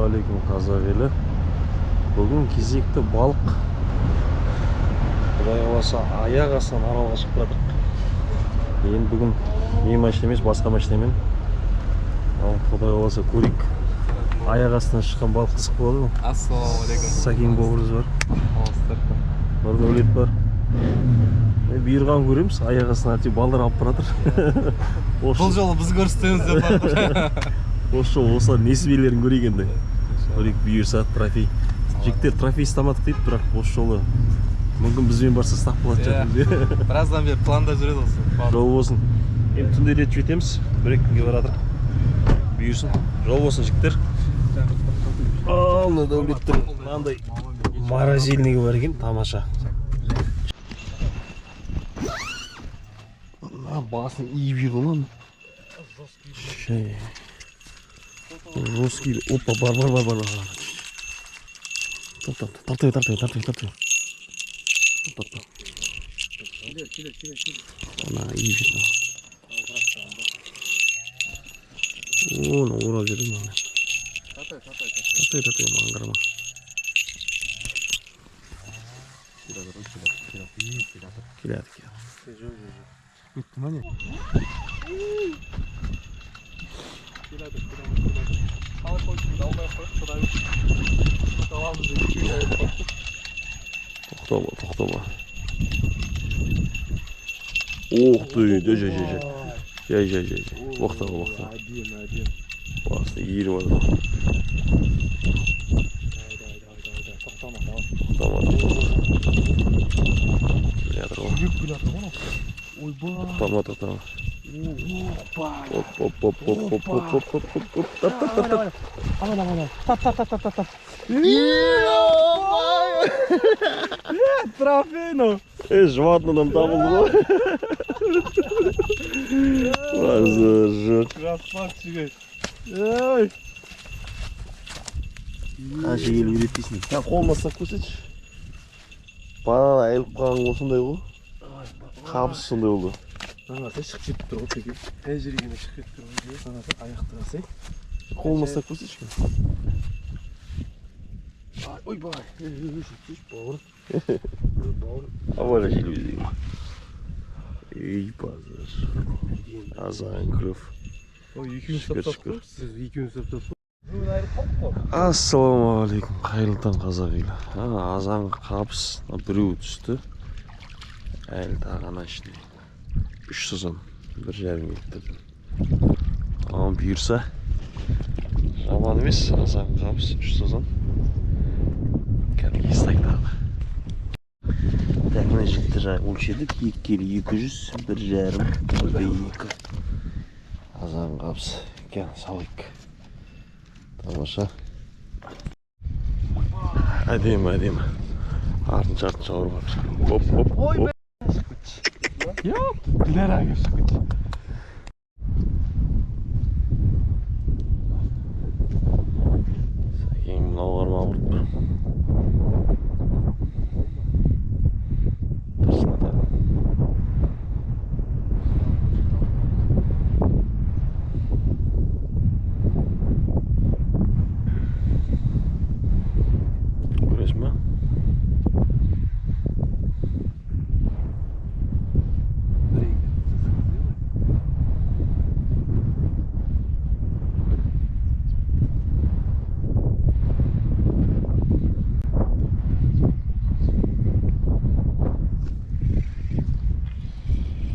Ассалаумағалейкум, қазақ елі. Бүгін кезекті балық. Құдай қаласа, аяқ астынан Аралға шығып жатырмық. Енді бүгін мен машина емес, басқа машинамен. Ал Құдай қаласа көрейік. Аяқ астынан шыққан балық қызық болады ғой. Ассалаумағалейкум. Сәкен бауырымыз бар. Саламатсыздар. Нұрдәулет бар. Бұйырған көреміз, аяқ астынан әйтеуір балдар алып бара жатыр. Бұл жолы біз көрсетеміз деп жатыр. Осы жолы осылар несібелерін көрейік енді. Көрейік, бұйырса трофей. Жігіттер трофей ұстамадық дейді, бірақ осы жолы мүмкін бізбен барса ұстап қалатын шығармыз. Біраздан бері планда жүреді осы. Жол болсын. Енді түнде рет жетеміз, бір екі күнге бара жатырық. Бұйырсын. Жол болсын, жігіттер. Ал Нұрдәулеттің мынандай морозильнигі бар екен, тамаша. Мына басын иіп жүр ғой мынаны. Жесткий. Опа, бар, бар, бар, бар, бар. Тоқта, тартай, тартай, тартай, тартай. Тоқта. Ана иіп жүр. Оны орап жүр мынаны. Тартай, тартай, маған қарама. Келеді, келеді. Кетті ма не? Қалай қойдың, алмай қойып, құдай аламыз деп екеуі айырып қойды. Тоқтама, тоқтама. Ох ты, жай, жай, жай, жай. Жай, жай, жай, жай. Тоқтама, тоқтама. Әдемі, әдемі. Басты иіріп жатыр. Давай, давай, давай, давай, давай. Тоқтама, давай. Тоқтама, тоқтама. Келе жатыр ғой. Жүрек келе жатыр ғой анау. Ойбай. Тоқтама, тоқтама. Опа. Оп, оп, оп, оп, оп, оп, оп, оп, оп, оп. Тап, тап, тап, тап. Давай, давай, давай. Тап, тап, тап, тап, тап, тап. Трофей мынау. Жуатын адам табылды ғой. Базар жоқ. Красавчик, ей. Ей. Қанша келіп үйрет дейсің? Сен қолыңа ұстап көрсетші. Банан айырылып қалған осындай ғой. Қабыс сондай болды. Аңғарсай, шығып кетіп тұр ғой, теке. Тәжірибене шығып кетіп тұр ғой. Аңғарсай, аяқты қарасай. Қолыңа ұстап көрсетші. Ойбай. Ей, ей, ей, шеш, бауырым. Ей, бауырым. Авария желі деген. Ей, базар. Азан клев. Ой, екеуін Шүкір, ұстап тастадық шүкір. қой. Сіз екеуін ұстап тастадық. Бүгін айырылып қалдық қой. Ассалаумағалейкум, қайырлы таң қазақ елі. Азан қабыс, мына біреуі түсті. Әлі тағы ана ішінде. 3 сазан, бір жарым келіп. Ал бұйырса, жаман емес, азан қабыс, 3 сазан. Кәдімгі ұстайық тағы. Так, мына жігіттер жаңа өлшедік, екі келі екі жүз, бір жарым, бір екі. Азан қабыс, кел, салайық. Тамаша. Әдемі, әдемі. Артынша, артынша ауырып жатыр. Оп, оп, оп. Yok, Dilara келіп шығып кетті. Сәкең мынау қармақ ұрып тұр. Тұрсын ата. Көресің ба?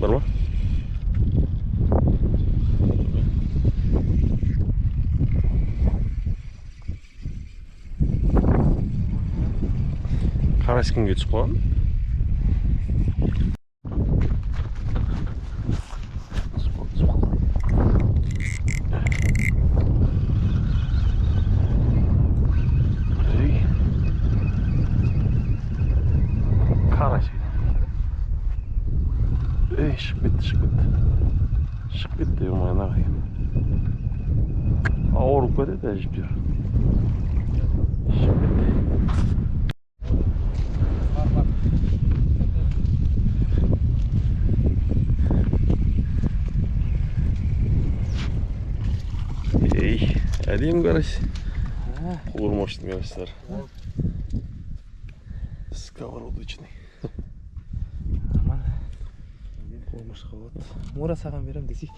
Бар ма? Карась кімге түсіп қалған? Түсіп қалды, түсіп қалды. Ей. Карась. Ей, шығып кетті, шығып кетті. Шығып кетті, ё-моё, ана қарай. Ауырып кетеді әжептәуір. Шығып кетті. Ей, әдемі карась. Қуырмаштың карастары. Сковородочный. Нормально. Қуырмашқа болады. Мура, саған беремін десей.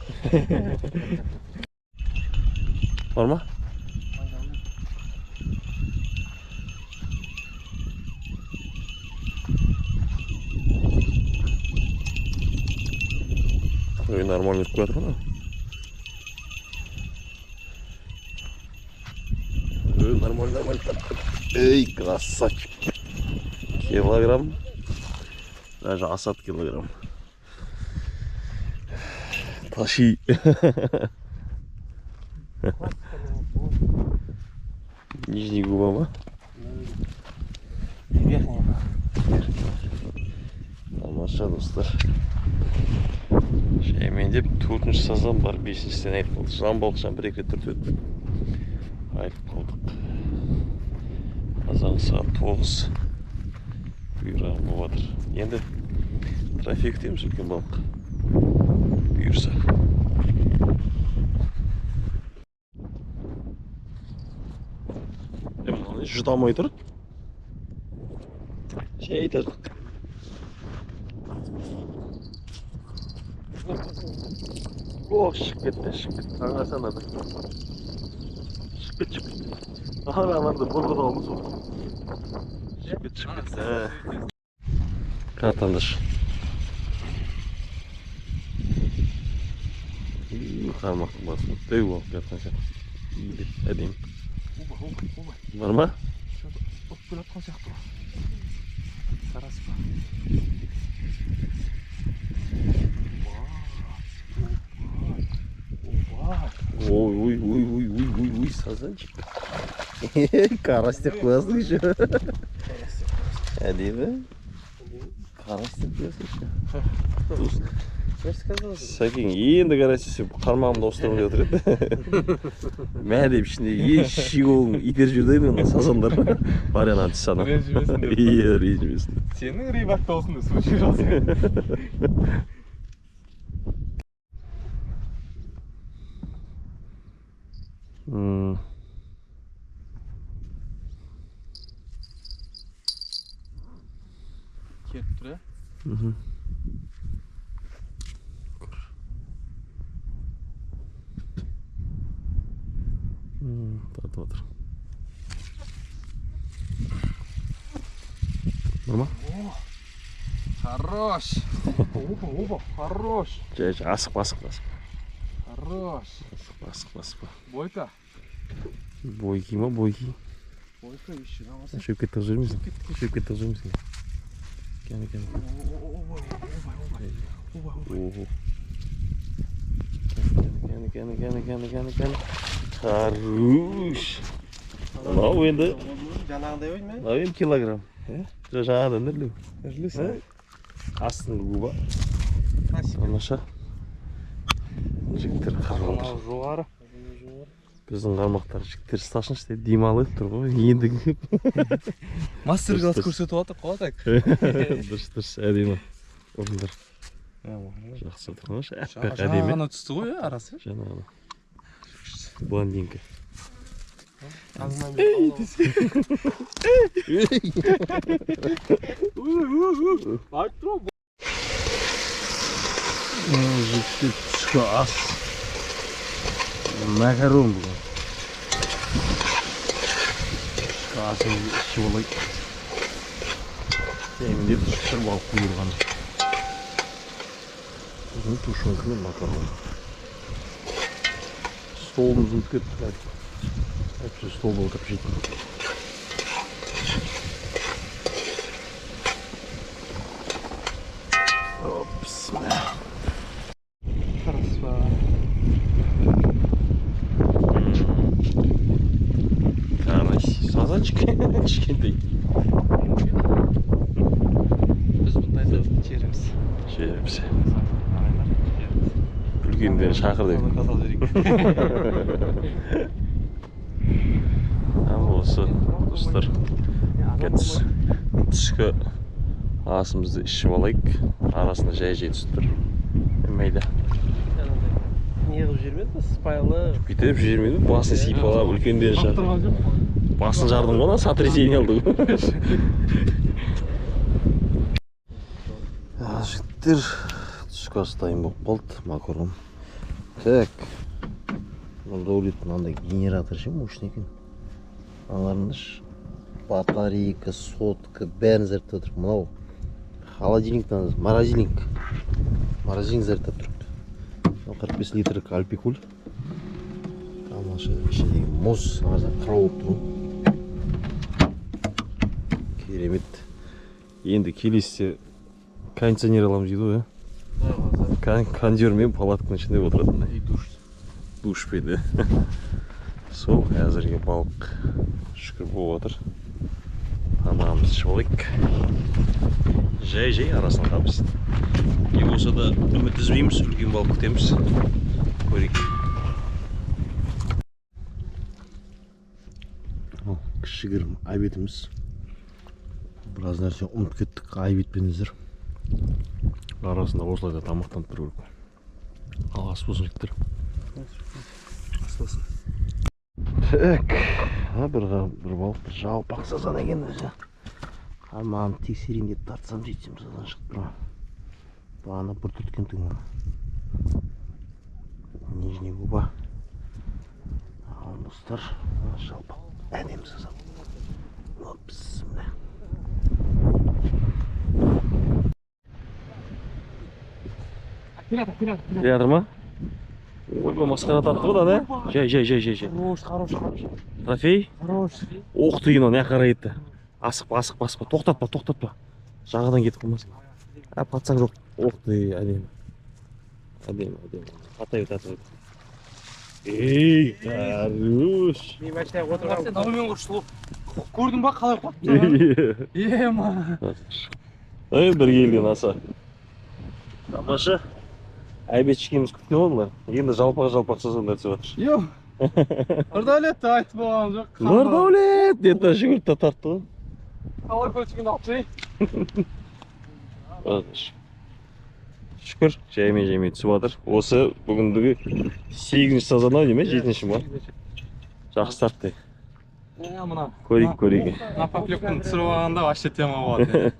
Бар ма? Ой, нормально өтіп келатыр ғой. Ой, нормально, нормально. Эй, красавчик. Килограмм. Даже асат килограмм. Тащи. Нижний губа ма? Верхний. Тамаша, достар. Жаймендеп төртінші сазан бар, бесіншісінен айырып қалдық. Жылан балықшыдан бір екі рет түртіп өттік. Айырып қалдық. Азан сағат 9. Бұйраған болып жатыр. Енді трофей күтеміз, үлкен балық. Бұйырса. Е, мынау не жұта алмай тұр? Жай тұр. Ох, шығып кетті, шығып кетті. Аңғарсana да. Шығып кетті, шығып кетті. Аналарды бұрғыда алды сол. Шығып кетті, шығып кетті. Катандыш. Қармақтың басы дәу болып жатқан сияқты. Иіліп, әдемі. Оба, оба, оба. Бар ма? Что-то ұтып келе жатқан сияқты ғой. Карась па? Опа! Ой, ой, ой, ой, ой, ой, ой, сазанчик. Карась деп қоясың еще. Әдемі. Карась деп қоясың еще. Я же сказал же. Сәкең енді карась десе, қармағымды ауыстырамын деп отыр еді. Мә деп ішінде еш қолын итеріп жіберді енді ана сазандар. Бар, ана түс ана. Ренжімесін деп. Иә, ренжімесін. Сенің рыбак болсын деп су жібересің. Келіп тұр, иә? Мгм. Тартып отыр. Бар ма? Хорош! Опа, опа, хорош! Жай, жай, асықпа, асықпа, асықпа. Хорош! Асықпа, асықпа, асықпа. Бойка. Бойкий ма, бойкий? Бойка еще. Шөпке тығып жібермесін. Шөпке тығып жібермесін. Кәне, кәне. Опа, опа, опа. Ого. Кәне, кәне, кәне, кәне, кәне, кәне. Хорош. Мынау енді, Жаңағыдай ғой ме? мынау енді килограмм. Жоқ, жаңадан ірілеу. Ірілесің. Астыңғы губа. Тамаша. Жігіттер қарап отыр. Жоғары. Біздің қармақтар, жігіттер, ұстасыншы деп демалып тұр ғой. Енді Мастер класс Дұрыс, көрсетіп жатыр қой так. Дұрыс, дұрыс, әдемі. Ұрыңдар. Жақсы тұр ғой, аппақ Жаңа әдемі. ғана түсті ғой, иә, арасы. Жаңа ғана. Блондинка. Ей десе. Айтып тұр ғой. Жігіттер, түскі ас. Макарон бүгін. Түскі асымызды ішіп алайық. Жаймендеп түсіп балық бұйырған. Бүгін тушенка мен макарон. Столымызды ұмытып кеттік. Әйтпесе столда отырып жейтін. Опс, мә. Карась па? Карась. Сазанчик кішкентай. Біз бұндайды жеріміз. Жеріміз. Үлкендерін шақыр деп. Қазал жіберейік. Ал осы, достар. Түскі асымызды ішіп алайық. Арасында жай жай түсіп тұр. Майда. Не қылып жібермеді, сыпайылы. Бүйтіп жібермеді, басын сипалап, үлкендерін шақыр. Қаптырған жоқ қой. Басын жардың ғой, ана сотрясение алды ғой. Жігіттер, түскі ас дайын болып қалды, макарон. Так, Нұрдәулет мынандай генератор ше, мощный екен. Аналарыңдаршы, батарейка, сотка, бәрін зарядтап отыр. Мынау холодильниктен, морозильник. Морозильник зарядтап тұрыпты. Мынау 45 литрлік альпикуль. Тамаша, ішіндегі мұз, ана қырау болып тұр ғой. Керемет. Енді келесіде кондиционер аламыз дейді ғой, иә? Кондермен палатканың ішінде отыратын. И душ. Душпен, иә. Сол, әзірге балық шүкір болып жатыр. Тамағымызды ішіп алайық. Жай-жай арасынан қабыз. Не болса да үміт үзбейміз, үлкен балық күтеміз. Көрейік. Ал, кішігірім обедіміз. Біраз нәрсе ұмытып кеттік, айып етпеңіздер. Арасында осылай да тамақтанып тұру керек. Ал, ас болсын, жігіттер. Ас болсын. Так, бір балық, бір жалпақ сазан екен өзі. Қармағын тексерейін деп тартсам, жетсем, сазан шығып тұр. Бағана бір түрткен түгін. Нижний губа. Ал, достар, жалпақ әдемі сазан. Опс, міне. Келеді, келеді. Келе жатыр ма? Ойбай, масқара тартты ғой да, да? Жай, жай, жай, жай, жай. Хорош, хорош, хорош. Трофей? Хорош. Оқ деген мына қарай кетті. Асықпа, асықпа, асықпа. Тоқтатпа, тоқтатпа. Жағадан кетіп қалмасын. А, пацан жоқ. Оқ ты, әдемі. Әдемі, әдемі. Атай бер, атай бер. Ей, хорош. Мен машинаға отырған. Сен наумен құршы. Көрдің ба қалай құлап тұрғанын? Ема. Ей, бір келген аса. Тамаша. Обед ішкеніміз күткен ғой бұлар. Енді жалпақ-жалпақ сазандар түсіп жатыр. Йо. Нұрдәулет те айтып болған жоқ. Нұрдәулет деп та жүгіріп та тартты ғой. Қалай көлшігін алып тастайын? Шүкір, жаймен жаймен түсіп жатыр. Осы бүгіндігі 8-ші сазан ау деймін, 7-ші ма? Жақсы тартты. Мына. Көрейік, көрейік. Мына поклевканы түсіріп алғанда вообще тема болады.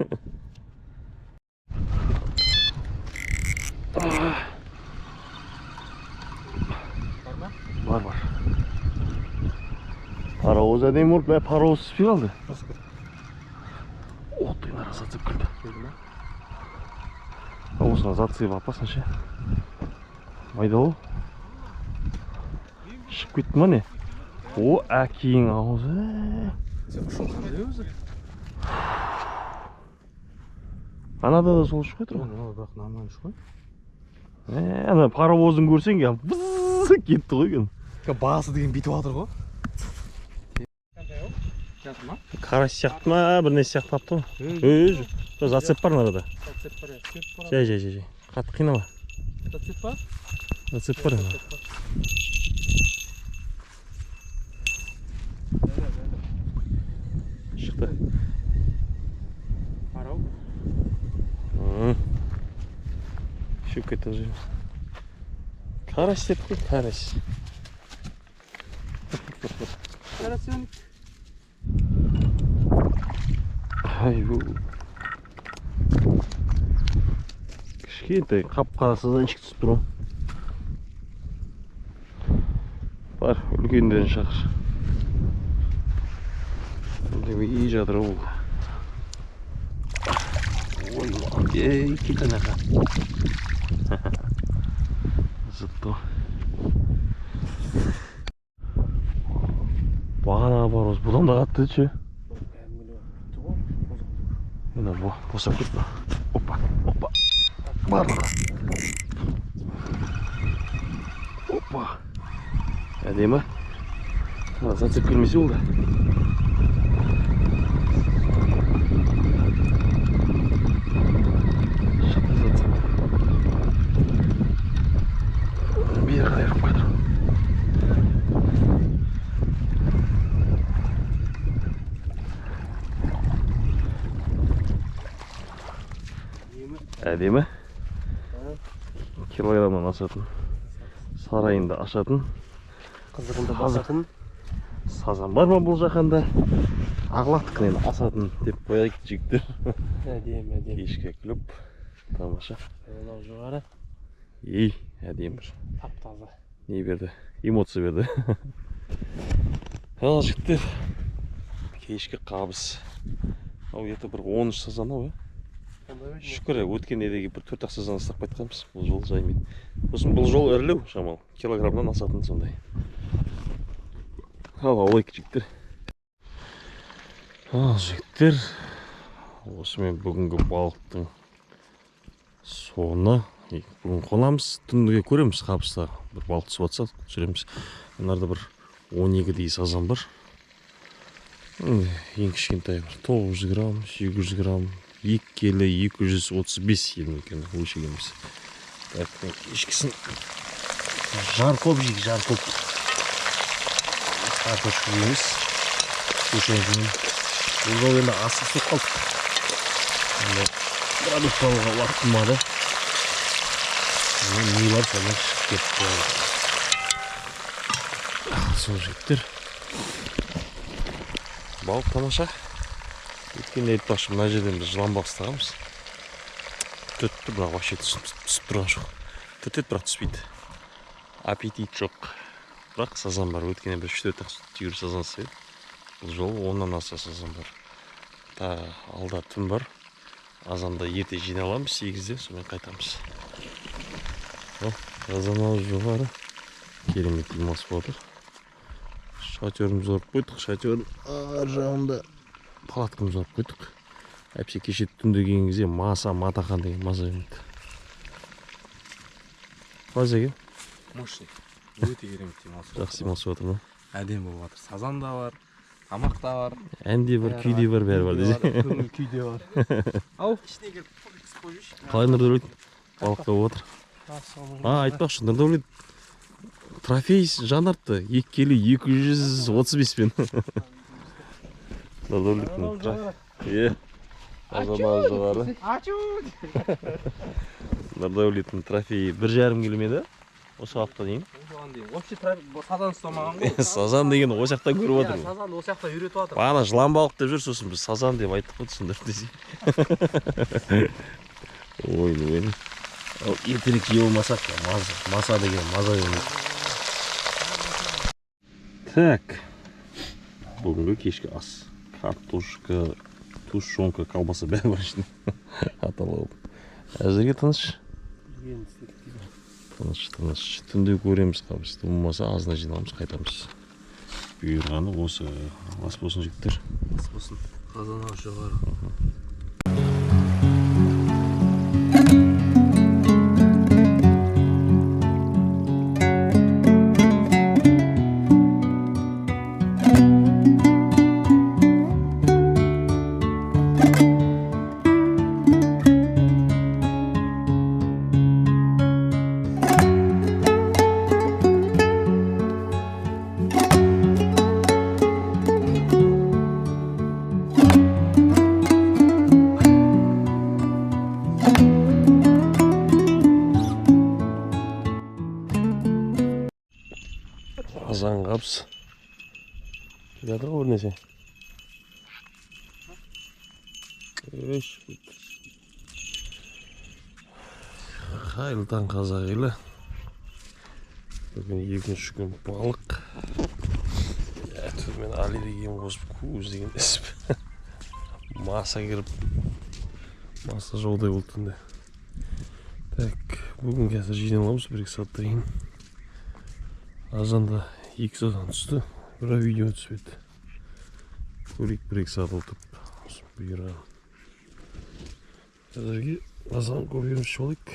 Бар ма? Бар, бар. Паровоз әдемі болып, мә, паровоз түспей қалды. Оттың ара зацеп келді. Осыны зацеп опасно ше. Майда ол. Шығып кетті ма не? О, әкең аузы. Сен ұшын қандай өзі? Анада да сол ұшып тұр ғой. Мынау бірақ нормально ұш қой. Ана паровозын көрсең, бызз кетті ғой екен. Басы деген бүйтіп жатыр ғой. Жатыр ма? Карась сияқты ма, бір нәрсе сияқты тапты ғой. Ей, жоқ, зацеп бар мынада. Зацеп бар, зацеп бар. Жай, жай, жай, жай. Қатты қинама. Зацеп па? Зацеп бар ана. Шықты. Қарау. Шөп кетті уже. Карась деп қой, карась. Карасёнок. Ай, бұл. Кішкентай қап-қара сазанчик түсіп тұр ғой. Бар, үлкендерін шақыр. Үй жатыр ғой бұл. Ой, ей, кет ана жаққа. Зытты ғой. Бағана бар осы, бұдан да қатты ше. Мына босап кетті. Опа, опа. Бар. Опа. Әдемі. Ана зацеп келмесе болды. Шықты зацеп. Бері қарай ұрып жатыр. Әдемі. Килограммнан асатын. Сарайында ашатын. Қызығында басатын. Сазан бар ма бұл жаһанда? Ақ-лақтікінен асатын деп қояйық, жігіттер. Әдемі, әдемі. Кешкі клуб тамаша. Мынау жоғары. Ей, әдемі бір. Тап-таза. Не берді? Эмоция берді. Ал, жігіттер, кешкі қабыс. Ау, где-то бір 13 сазан ау, иә? Шүкір, өткен недегі бір 4-ақ сазан ұстап қайтқанбыз. Бұл жол жаймен. Сосын бұл жол ірілеу шамалы. Килограммнан асатын сондай. Ал, аулайық, жігіттер. Ал, жігіттер, осымен бүгінгі балықтың соңы. Бүгін қонамыз, түнге көреміз, қабыста бір балық түсіп жатса түсіреміз. Мынарда бір 12-дей сазан бар. Ең кішкентай бір 900 грамм, 800 грамм, 2 келі 235 ең үлкені өлшегенбіз. Так, кешкісін жаркоп жейік, жаркоп. Картошка жейміз. Кешегіден. Бұл жолы енді асық суық қалды. Енді продукт алуға уақыт болмады. Не бар, сонымен шығып кетті. Сол, жігіттер. Балық тамаша. Өткенде айтпақшы, мына жерден біз жылан балық ұстағанбыз. Түртті, бірақ вообще түсіп тұрған жоқ. Түртеді, бірақ түспейді. Аппетит жоқ. Бірақ сазан бар. Өткенде бір үш-төрт ақ түйір сазан ұстап едік. Бұл жолы 10-нан аса сазан бар. Тағы алда түн бар. Азанда ерте жиналамыз, 8-де, сонымен қайтамыз. Ал, қазан аузы жоғары. Керемет демалыс болып жатыр. Шатерімізді ұрып қойдық. Шатердің ар жағында палаткамызды ұрып қойдық. Әпсе кеше түнде келген кезде маса, матақан деген маза бермейді. Қалай, Зәке? Мощный. Өте керемет демалыс. Жақсы демалыс болып жатыр ма? Әдемі болып жатыр. Сазан да бар, тамақ та бар. Ән де бар, күй де бар, бәрі бар десе. Көңіл күй де бар. Ау. Ішіне кіріп қойып жейші. Қалай, Нұрдәулет? Балық та болып жатыр. А, айтпақшы, Нұрдәулет трофей жаңартты. 2 келі 235-пен. Нұрдәулеттің трофей. Е, қазан аузы жоғары. Ачу! Нұрдәулеттің трофейі 1,5 келі ме еді? Осы уақытқа дейін. Оған дейін. Вообще сазан ұстамаған ғой. Сазан деген осы жақтан көріп Иә, жатыр. сазанды осы жақта үйретіп жатыр. Бағана жылан балық деп жүр, сосын біз сазан деп айттық қой, түсіндіріп десей. Ойын, ойын. Ал ертерек жеп алмасақ, маса деген маза бермейді. Так. Бүгінгі кешкі ас. Картошка, тушенка, колбаса бәрі бар ішінде. Аталау. Әзірге тыныш. Тыныш, тыныш. Түнде көреміз қабысты. Болмаса азына жиналамыз, қайтамыз. Бұйырғаны осы. Ас болсын, жігіттер. Ас болсын. Қазан аузы жоғары. Азан қапс. Келе жатыр ғой бірнәрсе. Үш. Қайырлы таң, қазақ елі. Бүгін екінші күн балық. Түнімен аллергиям қосып, көз деген ісіп. Маса кіріп, маса жаудай болды түнде. Так, бүгін қазір жиналамыз 1-2 сағаттан кейін. Азанда 2 сазан түсті, бірақ видео түспеді. Көрейік, 1-2 сағат отырып, бұйырған. Әзірге азан кофемізді ішіп алайық.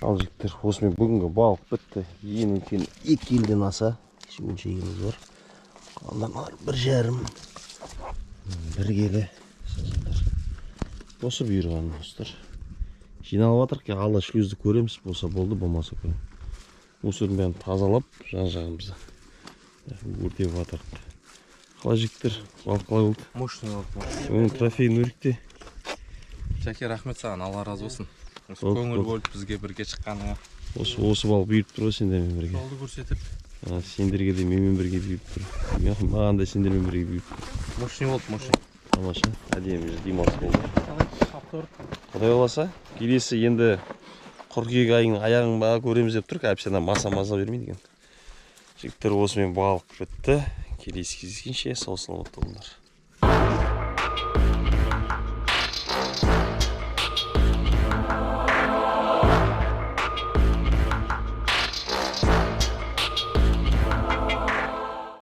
Ал, жігіттер, осымен бүгінгі балық бітті. Ең үлкен 2 келіден аса өлшегеніміз бар. Қалғандар 1,5, 1 келі сазандар. Осы бұйырған, достар. Жиналып жатырық, алла шлюзді көреміз, болса болды, болмаса көреміз. Мусордың бәрін тазалап, жан-жағымызды өртеп жатырық. Қалай, жігіттер, балық қалай болды? Мощный болды. Бүгін трофей Нурикте. Жәке, рахмет саған, Алла разы болсын. Осы Болды, көңіл болды. бөліп бізге бірге шыққаныңа. Осы балық бұйырып тұр ғой сендермен бірге. Жолды көрсетіп. Сендерге де менімен бірге бұйырып тұр. Маған да сендермен бірге бұйырып тұр. Мощный болды, мощный. Тамаша, әдемі демалыс болды. Құдай қаласа, келесі енді қыркүйек айының аяғын ба көреміз деп тұрық. Әйтпесе ана маса маза бермейді екен. Жігіттер, осымен балық бітті. Келесі кездескенше сау саламатта болыңдар.